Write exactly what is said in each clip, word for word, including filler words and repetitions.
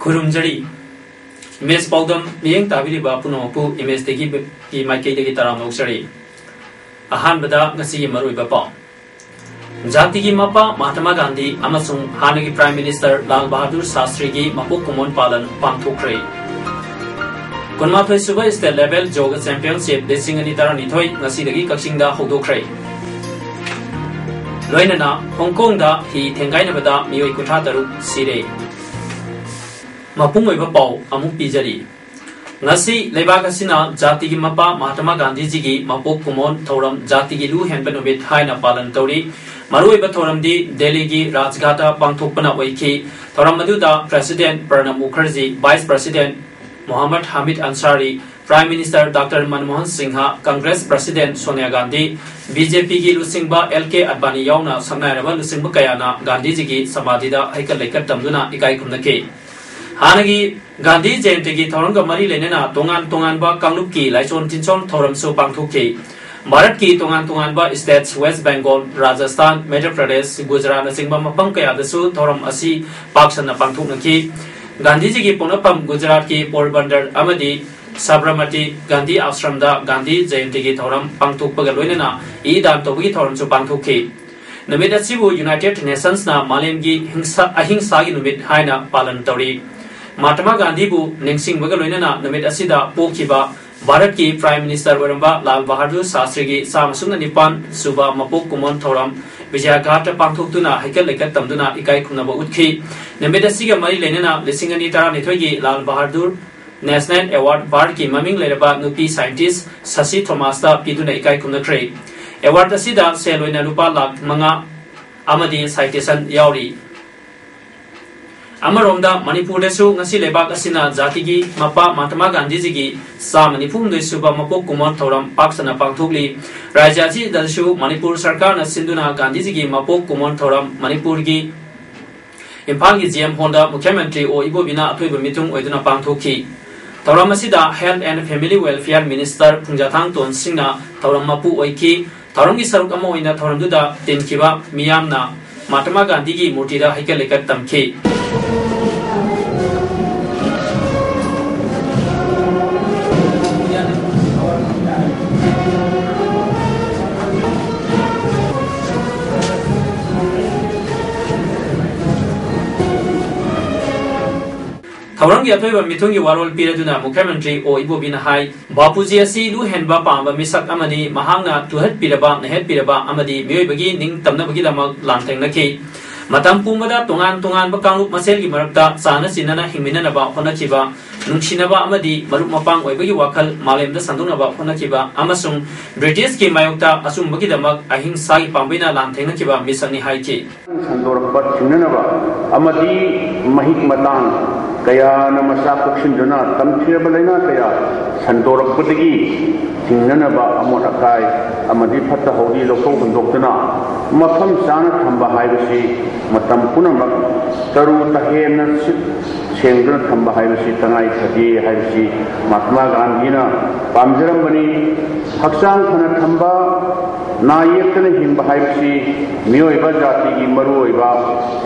ꯈꯨꯔꯨꯝꯖꯔꯤ꯫ Image ꯄꯥꯎꯗꯝ ꯃꯤꯠꯌꯦꯡ ꯇꯥꯕꯤꯔꯤꯕ ꯄꯨꯝꯅꯃꯛꯄꯨ image ꯇꯤꯚꯤꯒꯤ ꯃꯥꯏꯀꯩꯗꯒꯤ ꯇꯔꯥꯝꯅ ꯑꯣꯛꯆꯔꯤ꯫ ꯑꯍꯥꯟꯕꯗ ꯉꯁꯤꯒꯤ ꯃꯔꯨꯑꯣꯏꯕ ꯄꯥꯎ꯫ ꯖꯥꯇꯤꯒꯤ ꯃꯄꯥ ꯃꯍꯥꯇꯃꯥ ꯒꯥꯟꯙꯤ ꯑꯃꯁꯨꯡ ꯍꯥꯟꯅꯒꯤ ꯄ꯭ꯔꯥꯏꯝ ꯃꯤꯅꯤꯁꯇꯔ ꯂꯥꯜ ꯕꯍꯥꯗꯨꯔ ꯁꯥꯁꯇ꯭ꯔꯤꯒꯤ ꯃꯄꯣꯛ ꯀꯨꯝꯑꯣꯟ ꯄꯥꯂꯟ ꯄꯥꯡꯊꯣꯛꯈ꯭ꯔꯦ꯫ ꯀꯨꯟꯃꯥꯊꯣꯏ ꯁꯨꯕ ꯁ꯭ꯇꯦꯠ ꯂꯦꯚꯦꯜ ꯖꯣꯒ ꯆꯦꯝꯄꯤꯌꯟꯁꯤꯞ ꯂꯤꯁꯤꯡ ꯑꯅꯤ ꯇꯔꯥꯅꯤꯊꯣꯏ ꯉꯁꯤꯗꯒꯤ ꯀꯛꯆꯤꯡꯗ ꯍꯧꯗꯣꯛꯈ꯭ꯔꯦ꯫ ꯂꯣꯏꯅꯅ ꯍꯣꯡꯀꯣꯡꯗ ꯍꯤ ꯊꯦꯡꯒꯥꯏꯅꯕꯗ ꯃꯤꯑꯣꯏ ꯀꯨꯟꯊ꯭ꯔꯥ ꯇꯔꯨꯛ ꯁꯤꯔꯦ꯫ ꯃꯄꯨꯡ ꯑꯣꯏꯕ ꯄꯥꯎ ꯑꯃꯨꯛ ꯄꯤꯖꯔꯤ꯫ ꯉꯁꯤ ꯂꯩꯕꯥꯛ ꯑꯁꯤꯅ ꯖꯥꯇꯤꯒꯤ ꯃꯄꯥ ꯃꯍꯥꯇꯃꯥ ꯒꯥꯟꯙꯤꯖꯤꯒꯤ ꯃꯄꯣꯛ ꯀꯨꯝꯑꯣꯟ ꯊꯧꯔꯝ ꯖꯥꯇꯤꯒꯤ ꯂꯨ ꯍꯦꯟꯕ ꯅꯨꯃꯤꯠ ꯍꯥꯏꯅ ꯄꯥꯂꯟ ꯇꯧꯔꯤ꯫ ꯃꯔꯨꯑꯣꯏꯕ ꯊꯧꯔꯝꯗꯤ ꯗꯦꯜꯂꯤꯒꯤ ꯔꯥꯖꯘꯥꯠꯇ ꯄꯥꯡꯊꯣꯛꯄꯅ ꯑꯣꯏꯈꯤ꯫ ꯊꯧꯔꯝ ꯑꯗꯨꯗ president Pranab Mukherjee, vice president Mohammad Hamid Ansari, prime minister doctor Manmohan Singh, Congress president Sonia Gandhi, B J ꯄꯤꯒꯤ ꯂꯨꯆꯤꯡꯕ ꯑꯦꯜ ꯀꯦ ꯑꯗꯕꯥꯅꯤ ꯌꯥꯎꯅ ꯁꯛꯅꯥꯏꯔꯕ ꯂꯨꯆꯤꯡꯕ ꯀꯌꯥꯅ ꯒꯥꯟꯙꯤꯖꯤꯒꯤ ꯁꯃꯥꯙꯤꯗ ꯍꯩꯀꯠ ꯂꯩꯀꯠ ꯇꯝꯗꯨꯅ ꯏꯀꯥꯏ ꯈꯨꯝꯅꯈꯤ꯫ ꯍꯥꯟꯅꯒꯤ ꯒꯥꯟꯙꯤ ꯖꯌꯟꯇꯤꯒꯤ ꯊꯧꯔꯝꯒ ꯃꯔꯤ ꯂꯩꯅꯅ ꯇꯣꯉꯥꯟ ꯇꯣꯉꯥꯟꯕ ꯀꯥꯡꯂꯨꯞꯀꯤ ꯂꯥꯏꯁꯣꯟ ꯇꯤꯟꯁꯣꯟ ꯊꯧꯔꯝꯁꯨ ꯄꯥꯡꯊꯣꯛꯈꯤ꯫ ꯚꯥꯔꯠꯀꯤ ꯇꯣꯉꯥꯟ ꯇꯣꯉꯥꯟꯕ ꯁ꯭ꯇꯦꯠꯁ, ꯋꯦꯁ꯭ꯠ ꯕꯦꯡꯒꯣꯜ, ꯔꯥꯖꯁꯊꯥꯟ, ꯃꯙ꯭ꯌ ꯄ꯭ꯔꯗꯦꯁ, ꯒꯨꯖꯔꯥꯠꯅꯆꯤꯡꯕ ꯃꯐꯝ ꯀꯌꯥꯗꯁꯨ ꯊꯧꯔꯝ ꯑꯁꯤ ꯄꯥꯛ ꯁꯟꯅ ꯄꯥꯡꯊꯣꯛꯅꯈꯤ꯫ ꯒꯥꯟꯙꯤꯖꯤꯒꯤ ꯄꯣꯛꯅꯐꯝ ꯒꯨꯖꯔꯥꯠꯀꯤ ꯄꯣꯔꯕꯟꯗꯔ ꯑꯃꯗꯤ ꯁꯕꯔꯃꯇꯤ ꯒꯥꯟꯙꯤ ꯑꯥꯁ꯭ꯔꯝꯗ ꯒꯥꯟꯙꯤ ꯖꯌꯟꯇꯤꯒꯤ ꯊꯧꯔꯝ ꯄꯥꯡꯊꯣꯛꯄꯒ ꯂꯣꯏꯅꯅ ꯏ ꯗꯥꯟ ꯇꯧꯕꯒꯤ ꯊꯧꯔꯝꯁꯨ ꯄꯥꯡꯊꯣꯛꯈꯤ꯫ ꯅꯨꯃꯤꯠ ꯑꯁꯤꯕꯨ ꯌꯨꯅꯥꯏꯇꯦꯗ ꯅꯦꯁꯟꯁꯅ ꯃꯥꯂꯦꯝꯒꯤ ꯍꯤꯡꯁꯥ-, ꯑꯍꯤꯡꯁꯥꯒꯤ ꯅꯨꯃꯤꯠ ꯍꯥꯏꯅ ꯄꯥꯂꯟ ꯇꯧꯔꯤ꯫ ꯃꯍꯥꯇꯃꯥ ꯒꯥꯟꯙꯤꯕꯨ ꯅꯤꯡꯁꯤꯡꯕꯒ ꯂꯣꯏꯅꯅ ꯅꯨꯃꯤꯠ ꯑꯁꯤꯗ ꯄꯣꯛꯈꯤꯕ ꯚꯥꯔꯠꯀꯤ ꯄ꯭ꯔꯥꯏꯝ ꯃꯤꯅꯤꯁꯇꯔ ꯑꯣꯏꯔꯝꯕ ꯂꯥꯜ ꯕꯍꯥꯗꯨꯔ ꯁꯥꯁꯇ꯭ꯔꯤꯒꯤ ꯆꯥꯝꯃ ꯁꯨꯞꯅ ꯅꯤꯄꯥꯟ ꯁꯨꯕ ꯃꯄꯣꯛ ꯀꯨꯝꯑꯣꯟ ꯊꯧꯔꯝ ꯕꯤꯖꯌꯒꯥꯠꯇ ꯄꯥꯡꯊꯣꯛꯇꯨꯅ ꯍꯩꯀꯠ ꯂꯩꯀꯠ ꯇꯝꯗꯨꯅ ꯏꯀꯥꯏ ꯈꯨꯝꯅꯕ ꯎꯠꯈꯤ꯫ ꯅꯨꯃꯤꯠ ꯑꯁꯤꯒ ꯃꯔꯤ ꯂꯩꯅꯅ ꯂꯤꯁꯤꯡ ꯑꯅꯤ ꯇꯔꯥꯅꯤꯊꯣꯏꯒꯤ ꯂꯥꯜ ꯕꯍꯥꯗꯨꯔ ꯅꯦꯁꯅꯦꯜ ꯑꯦꯋꯥꯔꯗ ꯚꯥꯔꯠꯀꯤ ꯃꯃꯤꯡ ꯂꯩꯔꯕ ꯅꯨꯄꯤ ꯁꯥꯏꯟꯇꯤꯁ ꯁꯁꯤ ꯊꯣꯃꯥꯁꯇ ꯄꯤꯗꯨꯅ ꯏꯀꯥꯏ ꯈꯨꯝꯅꯈ꯭ꯔꯦ꯫ ꯑꯦꯋꯥꯔꯗ ꯑꯁꯤꯗ ꯁꯦꯜ ꯑꯣꯏꯅ ꯂꯨꯄꯥ ꯂꯥꯈ ꯃꯉꯥ ꯑꯃꯗꯤ ꯁꯥꯏꯇꯦꯁꯟ ꯌꯥꯎꯔꯤ꯫ ꯑꯃꯔꯣꯝꯗ, ꯃꯅꯤꯄꯨꯔꯗꯁꯨ ꯉꯁꯤ ꯂꯩꯕꯥꯛ ꯑꯁꯤꯅ ꯖꯥꯇꯤꯒꯤ ꯃꯄꯥ ꯃꯍꯥꯇꯃꯥ ꯒꯥꯟꯙꯤꯖꯤꯒꯤ ꯆꯥꯝꯃ ꯅꯤꯐꯨ ꯍꯨꯝꯗꯣꯏ ꯁꯨꯕ ꯃꯄꯣꯛ ꯀꯨꯝꯑꯣꯟ ꯊꯧꯔꯝ ꯄꯥꯛ ꯁꯟꯅ ꯄꯥꯡꯊꯣꯛꯂꯤ꯫ ꯔꯥꯖ꯭ꯌ ꯑꯁꯤꯗꯁꯨ ꯃꯅꯤꯄꯨꯔ ꯁꯔꯀꯥꯔꯅ ꯁꯤꯟꯗꯨꯅ ꯒꯥꯟꯙꯤꯖꯤꯒꯤ ꯃꯄꯣꯛ ꯀꯨꯝꯑꯣꯟ ꯊꯧꯔꯝ ꯃꯅꯤꯄꯨꯔꯒꯤ ꯏꯝꯐꯥꯜꯒꯤ ꯖꯤ ꯑꯦꯝ ꯍꯣꯜꯗ ꯃꯨꯈ꯭ꯌ ꯃꯟꯇ꯭ꯔꯤ ꯑꯣ ꯏꯕꯣꯕꯤꯅ ꯑꯊꯣꯏꯕ ꯃꯤꯊꯨꯡ ꯑꯣꯏꯗꯨꯅ ꯄꯥꯡꯊꯣꯛꯈꯤ꯫ ꯊꯧꯔꯝ ꯑꯁꯤꯗ Health and Family Welfare Minister Phungzathang ꯇꯣꯟ ꯁꯤꯡꯅ ꯊꯧꯔꯝ ꯃꯄꯨ ꯑꯣꯏꯈꯤ꯫ ꯊꯧꯔꯝꯒꯤ ꯁꯔꯨꯛ ꯑꯃ ꯑꯣꯏꯅ ꯊꯧꯔꯝꯗꯨꯗ ꯇꯤꯟꯈꯤꯕ ꯃꯤꯌꯥꯝꯅ ꯃꯍꯥꯇꯃꯥ ꯒꯥꯟꯙꯤꯒꯤ ꯃꯨꯔꯇꯤꯗ ꯍꯩꯀꯠ ꯂꯩꯀꯠ ꯇꯝꯈꯤ꯫ ꯊꯧꯔꯝꯒꯤ ꯑꯊꯣꯏꯕ ꯃꯤꯊꯨꯡꯒꯤ ꯋꯥꯔꯣꯜ ꯄꯤꯔꯗꯨꯅ ꯃꯨꯈ꯭ꯌ ꯃꯟꯇ꯭ꯔꯤ ꯑꯣ ꯏꯕꯣꯕꯤꯅ ꯍꯥꯏ, ꯕꯥꯄꯨꯖꯤ ꯑꯁꯤ ꯂꯨ ꯍꯦꯟꯕ ꯄꯥꯝꯕ ꯃꯤꯁꯛ ꯑꯃꯅꯤ꯫ ꯃꯍꯥꯛꯅ ꯇꯨꯍꯠꯄꯤꯔꯕ, ꯅꯩꯍꯠꯄꯤꯔꯕ ꯑꯃꯗꯤ ꯃꯤꯑꯣꯏꯕꯒꯤ ꯅꯤꯡꯇꯝꯅꯕꯒꯤꯗꯃꯛ ꯂꯥꯟꯊꯦꯡꯅꯈꯤ꯫ ꯃꯇꯝ ꯄꯨꯝꯕꯗ ꯇꯣꯉꯥꯟ ꯇꯣꯉꯥꯟꯕ ꯀꯥꯡꯂꯨꯞ ꯃꯁꯦꯜꯒꯤ ꯃꯔꯛꯇ ꯆꯥꯟꯅ ꯆꯤꯟꯅꯅ ꯍꯤꯡꯃꯤꯟꯅꯅꯕ ꯍꯣꯠꯅꯈꯤꯕ, ꯅꯨꯡꯁꯤꯅꯕ ꯑꯃꯗꯤ ꯃꯔꯨꯞ ꯃꯄꯥꯡ ꯑꯣꯏꯕꯒꯤ ꯋꯥꯈꯜ ꯃꯥꯂꯦꯝꯗ ꯁꯟꯗꯣꯛꯅꯕ ꯍꯣꯠꯅꯈꯤꯕ ꯑꯃꯁꯨꯡ ꯕ꯭ꯔꯤꯇꯤꯁꯀꯤ ꯃꯥꯌꯣꯛꯇ ꯑꯆꯨꯝꯕꯒꯤꯗꯃꯛ ꯑꯍꯤꯡꯁꯥꯒꯤ ꯄꯥꯝꯕꯩꯅ ꯂꯥꯟꯊꯦꯡꯅꯈꯤꯕ ꯃꯤꯁꯛꯅꯤ ꯍꯥꯏꯈꯤ꯫ ꯁꯟꯗꯣꯔꯛꯄ ꯊꯤꯡꯅꯅꯕ ꯑꯃꯗꯤ ꯃꯍꯤꯛ ꯃꯇꯥꯡ ꯀꯌꯥꯅ ꯃꯆꯥ ꯀꯣꯛꯁꯤꯟꯗꯨꯅ ꯇꯝꯊꯤꯔꯕ ꯂꯥꯏꯅꯥ ꯀꯌꯥ ꯁꯟꯗꯣꯔꯛꯄꯗꯒꯤ ꯊꯤꯡꯅꯅꯕ ꯑꯃꯣꯠ ꯑꯀꯥꯏ ꯑꯃꯗꯤ ꯐꯠꯇ ꯍꯥꯎꯗꯤ ꯂꯧꯊꯣꯛ ꯍꯨꯟꯗꯣꯛꯇꯨꯅ ꯃꯐꯝ ꯆꯥꯅ ꯊꯝꯕ ꯍꯥꯏꯕꯁꯤ ꯃꯇꯝ ꯄꯨꯝꯅꯃꯛ ꯇꯔꯨ ꯇꯍꯦꯟꯅ ꯁꯤꯠ ꯁꯦꯡꯗꯨꯅ ꯊꯝꯕ ꯍꯥꯏꯕꯁꯤ ꯇꯉꯥꯏ ꯐꯗꯦ ꯍꯥꯏꯕꯁꯤ ꯃꯍꯥꯇꯃꯥ ꯒꯥꯟꯙꯤꯅ ꯄꯥꯝꯖꯔꯝꯕꯅꯤ꯫ ꯍꯛꯆꯥꯡ ꯐꯅ ꯊꯝꯕ, ꯅꯥ ꯌꯦꯛꯇꯅ ꯍꯤꯡꯕ ꯍꯥꯏꯕꯁꯤ ꯃꯤꯑꯣꯏꯕ ꯖꯥꯇꯤꯒꯤ ꯃꯔꯨꯑꯣꯏꯕ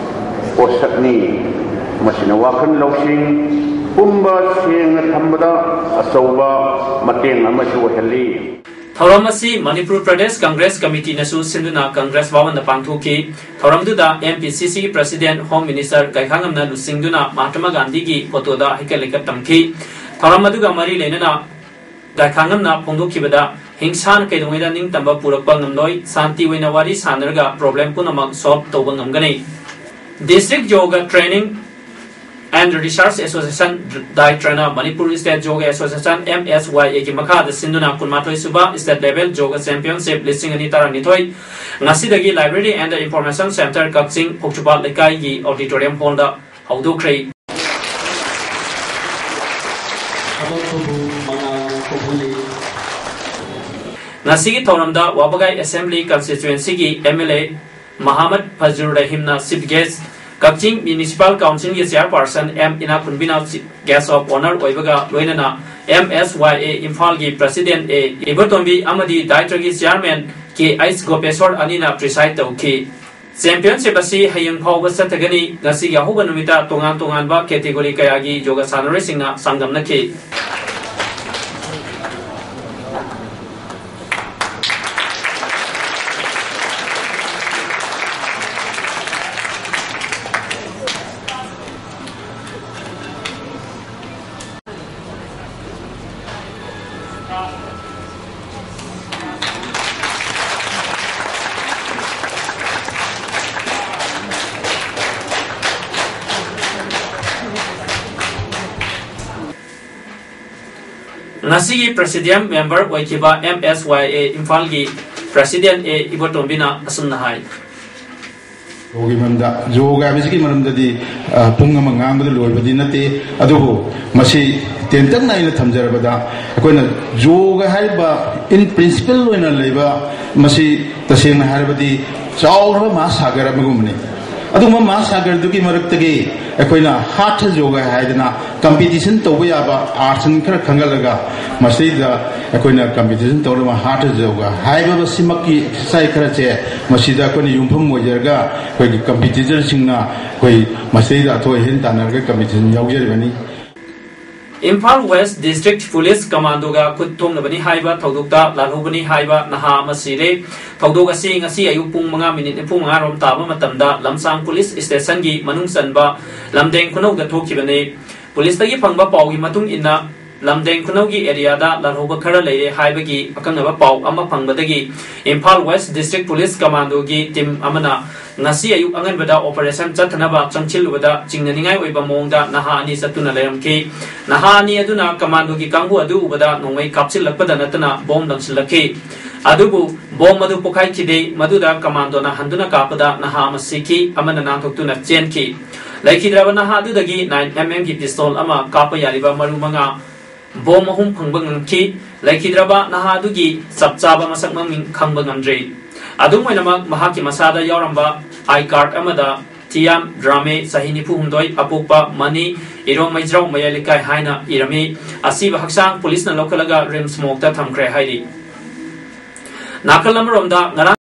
ꯄꯣꯠꯁꯛꯅꯤ꯫ ꯃꯁꯤꯅ ꯋꯥꯈꯜ ꯂꯧꯁꯤꯡ ꯄꯨꯝꯕ ꯁꯦꯡꯅ ꯊꯝꯕꯗ ꯑꯆꯧꯕ ꯃꯇꯦꯡ ꯑꯃꯁꯨ ꯑꯣꯏꯍꯜꯂꯤ꯫ ꯊꯧꯔꯝ ꯑꯁꯤ ꯃꯅꯤꯄꯨꯔ ꯄ꯭ꯔꯗꯦꯁ ꯀꯪꯒ꯭ꯔꯦꯁ ꯀꯃꯤꯇꯤꯅꯁꯨ ꯁꯤꯟꯗꯨꯅ ꯀꯪꯒ꯭ꯔꯦꯁ ꯚꯋꯟꯗ ꯄꯥꯡꯊꯣꯛꯈꯤ꯫ ꯊꯧꯔꯝꯗꯨꯗ M P C C ꯒꯤ President, Home Minister ꯒꯥꯏꯈꯥꯉꯝꯅ ꯂꯨꯆꯤꯡꯗꯨꯅ ꯃꯍꯥꯇꯃꯥ ꯒꯥꯟꯙꯤꯒꯤ ꯐꯣꯇꯣꯗ ꯍꯩꯀꯠ ꯂꯩꯀꯠ ꯇꯝꯈꯤ꯫ ꯊꯧꯔꯝ ꯑꯗꯨꯒ ꯃꯔꯤ ꯂꯩꯅꯅ ꯒꯥꯏꯈꯥꯉꯝꯅ ꯐꯣꯡꯗꯣꯛꯈꯤꯕꯗ, ꯍꯤꯡꯁꯥꯅ ꯀꯩꯗꯧꯉꯩꯗ ꯅꯤꯡꯇꯝꯕ ꯄꯨꯔꯛꯄ ꯉꯝꯂꯣꯏ, ꯁꯥꯟꯇꯤ ꯑꯣꯏꯅ ꯋꯥꯔꯤ ꯁꯥꯟꯅꯔꯒ problem ꯄꯨꯝꯅꯃꯛ solve ꯇꯧꯕ ꯉꯝꯒꯅꯤ꯫ District Yoga Training and Research Association, ꯗꯥꯏꯇ꯭ꯔꯅ Manipur State Yoga Association, M S Y A ꯒꯤ ꯃꯈꯥꯗ ꯁꯤꯟꯗꯨꯅ ꯀꯨꯟꯃꯥꯊꯣꯏ ꯁꯨꯕ State Level Yoga Championship ꯂꯤꯁꯤꯡ ꯑꯅꯤ ꯇꯔꯥꯅꯤꯊꯣꯏ ꯉꯁꯤꯗꯒꯤ Library and Information Centre, ꯀꯛꯆꯤꯡ, ꯈꯣꯡꯆꯨꯄꯥꯠ ꯂꯩꯀꯥꯏꯒꯤ auditorium hall ꯗ ꯍꯧꯗꯣꯛꯈ꯭ꯔꯦ꯫ ꯊꯕꯛ ꯊꯧꯕꯨ ꯃꯉꯥꯜ ꯀꯧꯍꯜꯂꯤ꯫ ꯉꯁꯤꯒꯤ ꯊꯧꯔꯝꯗ ꯋꯥꯕꯒꯥꯏ Assembly Constituencyꯒꯤ M L A Mohammad Fazur ꯔꯍꯤꯝꯅ Chief Guest, ꯀꯛꯆꯤꯡ Municipal Councilꯒꯤ Chairperson ꯑꯦꯝ ꯏꯅꯥꯈꯨꯟꯕꯤꯅ Guest of Honour ꯑꯣꯏꯕꯒ ꯂꯣꯏꯅꯅ M S Y A ꯏꯝꯐꯥꯜꯒꯤ President A ꯏꯕꯣꯇꯣꯝꯕꯤ ꯑꯃꯗꯤ Directorꯒꯤ Chairman ꯀꯦ ꯑꯩꯆ ꯒꯣꯄꯦꯁꯣꯔ ꯑꯅꯤꯅ preside ꯇꯧꯈꯤ꯫ Championship ꯑꯁꯤ ꯍꯌꯦꯡ ꯐꯥꯎꯕ ꯆꯠꯊꯒꯅꯤ꯫ ꯉꯁꯤꯒꯤ ꯑꯍꯧꯕ ꯅꯨꯃꯤꯠꯇ ꯇꯣꯉꯥꯟ ꯇꯣꯉꯥꯟꯕ category ꯀꯌꯥꯒꯤ ꯌꯣꯒ ꯁꯥꯟꯅꯔꯣꯏꯁꯤꯡꯅ ꯆꯥꯡꯗꯝꯅꯈꯤ꯫ ꯉꯁꯤꯒꯤ Presidium Member ꯑꯣꯏꯈꯤꯕ M S Y A ꯏꯝꯐꯥꯜꯒꯤ President A ꯏꯕꯣꯇꯣꯝꯕꯤꯅ ꯑꯁꯨꯝꯅ ꯍꯥꯏ꯫ ꯌꯣꯒꯒꯤ ꯃꯔꯝꯗ, ꯌꯣꯒ ꯍꯥꯏꯕꯁꯤꯒꯤ ꯃꯔꯝꯗꯗꯤ, ꯑ, ꯄꯨꯡ ꯑꯃ ꯉꯥꯡꯕꯗ ꯂꯣꯏꯕꯗꯤ ꯅꯠꯇꯦ꯫ ꯑꯗꯨꯕꯨ ꯃꯁꯤ ꯇꯦꯟꯇꯛꯅ ꯑꯩꯅ ꯊꯝꯖꯔꯕꯗ, ꯑꯩꯈꯣꯏꯅ ꯌꯣꯒ ꯍꯥꯏꯔꯤꯕ in principle ꯑꯣꯏꯅ ꯂꯩꯕ, ꯃꯁꯤ ꯇꯁꯦꯡꯅ ꯍꯥꯏꯔꯕꯗꯤ ꯆꯥꯎꯔꯕ ꯃꯍꯥꯁꯥꯒꯔ ꯑꯃꯒꯨꯝꯕꯅꯤ꯫ ꯑꯗꯨꯒꯨꯝꯕ ꯃꯍꯥꯁꯥꯒꯔꯗꯨꯒꯤ ꯃꯔꯛꯇꯒꯤ ꯑꯩꯈꯣꯏꯅ ꯍꯥꯊ ꯌꯣꯒ ꯍꯥꯏꯗꯅ competition ꯇꯧꯕ ꯌꯥꯕ ꯑꯥꯁꯟ ꯈꯔ ꯈꯟꯒꯠꯂꯒ, ꯃꯁꯤꯗ ꯑꯩꯈꯣꯏꯅ competition ꯇꯧꯅꯕ ꯍꯥꯊ ꯌꯣꯒ ꯍꯥꯏꯕ ꯃꯁꯤꯃꯛꯀꯤ exercise ꯈꯔꯁꯦ ꯃꯁꯤꯗ ꯑꯩꯈꯣꯏꯅ ꯌꯨꯝꯐꯝ ꯑꯣꯏꯖꯔꯒ ꯑꯩꯈꯣꯏꯒꯤ competitorꯁꯤꯡꯅ ꯑꯩꯈꯣꯏ ꯃꯁꯤꯗ ꯑꯊꯣꯏ ꯑꯍꯦꯟ ꯇꯥꯟꯅꯔꯒ competition ꯌꯥꯎꯖꯔꯤꯕꯅꯤ꯫ Imphal West District Police Commandoꯒ ꯈꯨꯠ ꯊꯣꯛꯅꯕꯅꯤ ꯍꯥꯏꯕ ꯊꯧꯗꯣꯛꯇ ꯂꯥꯜꯍꯧꯕꯅꯤ ꯍꯥꯏꯕ ꯅꯍꯥ ꯑꯃ ꯁꯤꯔꯦ꯫ ꯊꯧꯗꯣꯛ ꯑꯁꯤ ꯉꯁꯤ ꯑꯌꯨꯛ ꯄꯨꯡ ꯃꯉꯥ ꯃꯤꯅꯤꯠ ꯅꯤꯐꯨ ꯃꯉꯥ ꯔꯣꯝ ꯇꯥꯕ ꯃꯇꯝꯗ ꯂꯝꯁꯥꯡ Police Stationꯒꯤ ꯃꯅꯨꯡ ꯆꯟꯕ ꯂꯝꯗꯦꯡ ꯈꯨꯅꯧꯗ ꯊꯣꯛꯈꯤꯕꯅꯤ꯫ ꯄꯨꯂꯤꯁꯇꯒꯤ ꯐꯪꯕ ꯄꯥꯎꯒꯤ ꯃꯇꯨꯡ ꯏꯟꯅ, ꯂꯝꯗꯦꯡ ꯈꯨꯅꯧꯒꯤ areaꯗ ꯂꯥꯜꯍꯧꯕ ꯈꯔ ꯂꯩꯔꯦ ꯍꯥꯏꯕꯒꯤ ꯑꯀꯛꯅꯕ ꯄꯥꯎ ꯑꯃ ꯐꯪꯕꯗꯒꯤ Imphal West District Police Commandoꯒꯤ team ꯑꯃꯅ ꯉꯁꯤ ꯑꯌꯨꯛ ꯑꯉꯟꯕꯗ operation ꯆꯠꯊꯅꯕ ꯆꯪꯁꯤꯜꯂꯨꯕꯗ ꯆꯤꯡꯅꯅꯤꯡꯉꯥꯏ ꯑꯣꯏꯕ ꯃꯑꯣꯡꯗ ꯅꯍꯥ ꯑꯅꯤ ꯆꯠꯇꯨꯅ ꯂꯩꯔꯝꯈꯤ꯫ ꯅꯍꯥ ꯑꯅꯤ ꯑꯗꯨꯅ commandoꯒꯤ ꯀꯥꯡꯕꯨ ꯑꯗꯨ ꯎꯕꯗ ꯅꯣꯡꯃꯩ ꯀꯥꯞꯁꯤꯜꯂꯛꯄꯗ ꯅꯠꯇꯅ bomb ꯂꯪꯁꯤꯜꯂꯛꯈꯤ꯫ ꯑꯗꯨꯕꯨ bomb ꯑꯗꯨ ꯄꯣꯈꯥꯏꯈꯤꯗꯦ꯫ ꯃꯗꯨꯗ commandoꯅ ꯍꯟꯗꯨꯅ ꯀꯥꯞꯄꯗ ꯅꯍꯥ ꯑꯃ ꯁꯤꯈꯤ, ꯑꯃꯅ ꯅꯥꯟꯊꯣꯛꯇꯨꯅ ꯆꯦꯟꯈꯤ꯫ ꯂꯩꯈꯤꯗ꯭ꯔꯕ ꯅꯍꯥ ꯑꯗꯨꯗꯒꯤ ꯅꯥꯏꯟ ꯑꯦꯝ ꯑꯦꯝꯒꯤ ꯄꯤꯁꯇꯣꯜ ꯑꯃ ꯀꯥꯞꯄ ꯌꯥꯔꯤꯕ ꯃꯔꯨ ꯃꯉꯥ, ꯕꯣꯝ ꯑꯍꯨꯝ ꯐꯪꯕ ꯉꯝꯈꯤ꯫ ꯂꯩꯈꯤꯗ꯭ꯔꯕ ꯅꯍꯥ ꯑꯗꯨꯒꯤ ꯆꯞ ꯆꯥꯕ ꯃꯁꯛ ꯃꯃꯤꯡ ꯈꯪꯕ ꯉꯝꯗ꯭ꯔꯤ꯫ ꯑꯗꯨꯝ ꯑꯣꯏꯅꯃꯛ, ꯃꯍꯥꯛꯀꯤ ꯃꯁꯥꯗ ꯌꯥꯎꯔꯝꯕ ꯑꯥꯏ ꯀꯥꯔꯗ ꯑꯃꯗ ꯇꯤꯌꯥꯝ ꯗ꯭ꯔꯥꯃꯦ, ꯆꯍꯤ ꯅꯤꯐꯨ ꯍꯨꯝꯗꯣꯏ, ꯑꯄꯣꯛꯄ ꯃꯅꯤ, ꯏꯔꯣꯡ ꯃꯩꯖ꯭ꯔꯥꯎ ꯃꯌꯥꯏ ꯂꯩꯀꯥꯏ ꯍꯥꯏꯅ ꯏꯔꯝꯃꯤ꯫ ꯑꯁꯤꯕ ꯍꯛꯆꯥꯡ ꯄꯨꯂꯤꯁꯅ ꯂꯧꯈꯠꯂꯒ ꯔꯤꯝꯁ ꯃꯣꯔꯒꯇ ꯊꯝꯈ꯭ꯔꯦ ꯍꯥꯏꯔꯤ꯫ ꯅꯥꯀꯜ ꯑꯃꯔꯣꯝꯗ, ꯉꯔꯥꯡ